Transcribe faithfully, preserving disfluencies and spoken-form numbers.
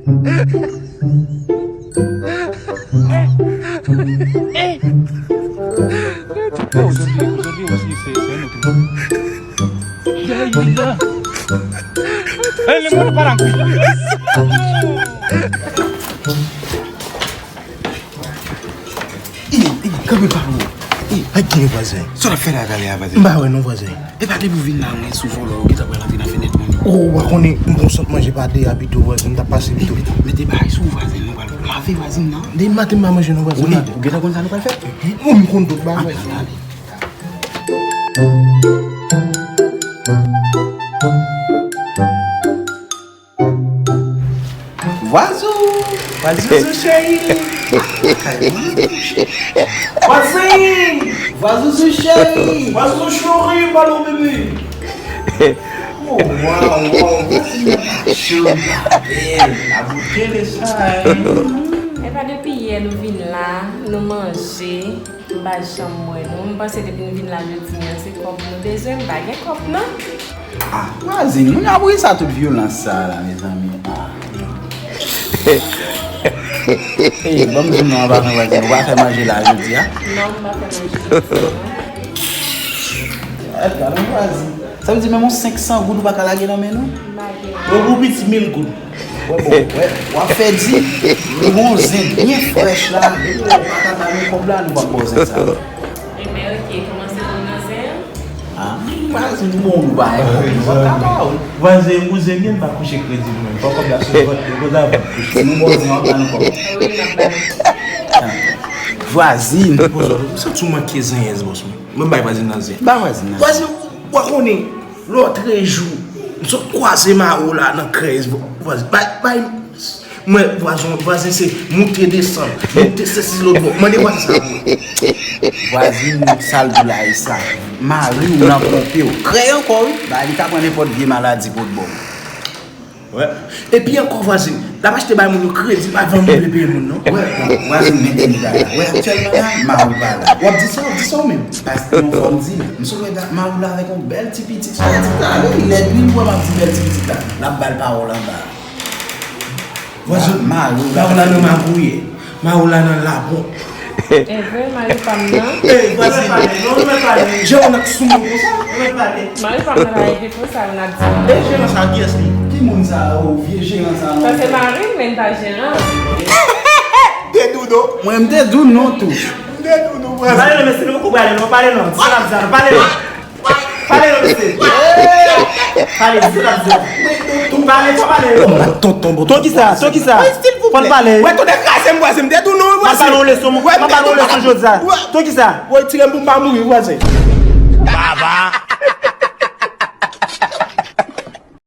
Ey, ey, kanpe pa ou. Ey, ay, gen vwazen. Sa w ap fè la, gade a, vwazen? M pa wè non, vwazen. E pa depi w vin la, mwen sou vòlò, ou gentan pral antre nan fenèt moun. Oh, ou pa konnen, m gon sant manje pa de a pito, vwazen, m t ap pase pito. Mete bagay sou ou, vwazen, nou pral lave vwazen nan. Depi maten m pa manje non, vwazen. Ou gentan konn sa nou pral fè? Ou m konn tout bagay. Vwazou! Vwazouzou cheri! Vwazin! Vwazouzou cheri! Vwazouzou cheri, pale w bebe! Oh, waw, waw, vwazin nan pa chan, pa bèl, la boutele sa, hein? Epa depi yè nou vin la, nou manje. M pa janm wè nou. M panse depi n vin la jodi a, se kòb nou bezwen. M pa gen kòb, non. Ah, vwazin, moun yo ap ri sa tout vyolans sa la, mezanmi. Ah. Ey, ban m di w non, an pasan, vwazin, ou pa fè manje la jodi a? Non, m pa fè manje jodi a. Gad, gad yon vwazin. Sa vle di menm yon senk san goud ou pa ka lage nan men nou? Bon, pou piti mil goud. Wè, bon, wè, w ap fè di, nou gon zen byen frèch la, depi w pa ka ba nou kòb la, nou p ap ba w zen sa. Enben, oke, kòmanse pou nou nan zen an? Ah, vwazin, nou bon, nou ba, nou p ap ka ba w. Vwazin, ou zen byen, pa kouche kredi nou menm. Fò kòb la sou vant, nou konn sa vant kouche. Nou ba w zen, w ap ba nou kòb. Wi, n ap ba nou. Vwazin, m santi w manke zenyèz, bòs mwen. Mwen bay vwazin nan zen. Ba vwazin nan zen. Vwazin, w a konnen, lòtrejou, m sot kwaze Maro la nan krèz, vwazin. Bay, bay, mwen, vwazin, vwazin se moute desann, moute sesi lòt bò. Mande vwazin sa pou mwen. Vwazin, sa l di w la e sa. Mari w nan ponpe w. Krèy ankò, wi. Ba, li ka pran nenpòt vye maladi pou l ba w. Wè. Epi ankò, vwazin, l ap achte bay moun yo kredi, pa vann moun vle peye moun, non. Wè, bon, vwazin, men tèt bagay la. Wè, aktyèlman la, Maro pa la. W ap di sa, w ap di sa ou menm. Paske yon fò m di, m sot wè Maro la avèk yon bèl ti pitit sou pitit la. Wi, lè wi, m wè m ap di bèl ti pitit la. L ap ba l pawòl anba. Vwazin, Maro la nan magouye. Mari w la nan labwòt. Evre, mari pa m nan. Ey, vwazin. Jan w nan sou moun konsa. Mari pa m nan pa epi pou sa, n ap di. E jeran sa, kiyès li? Ki moun sa, o, vye jeran sa, non? Sa se mari m, men n pa jeran. Te di w non. Mwen, m te di w non tou. M te di w non, vwazin. Pale non, mesye, nou poko prale non, pale non. Di sa n ap di la, pale non. Pale non, mesye. Pale, di sa n ap di la. Pale, fò pale. Tonton, bon, ton kisa, ton kisa? Fò n pale. Wè, tonton kraze m, vwazin, m te di w non, vwazin. M ap ba nou leson, m ap ba nou leson jodi a. Ton kisa? Wè, tire m pou m pa mouri, vwazin.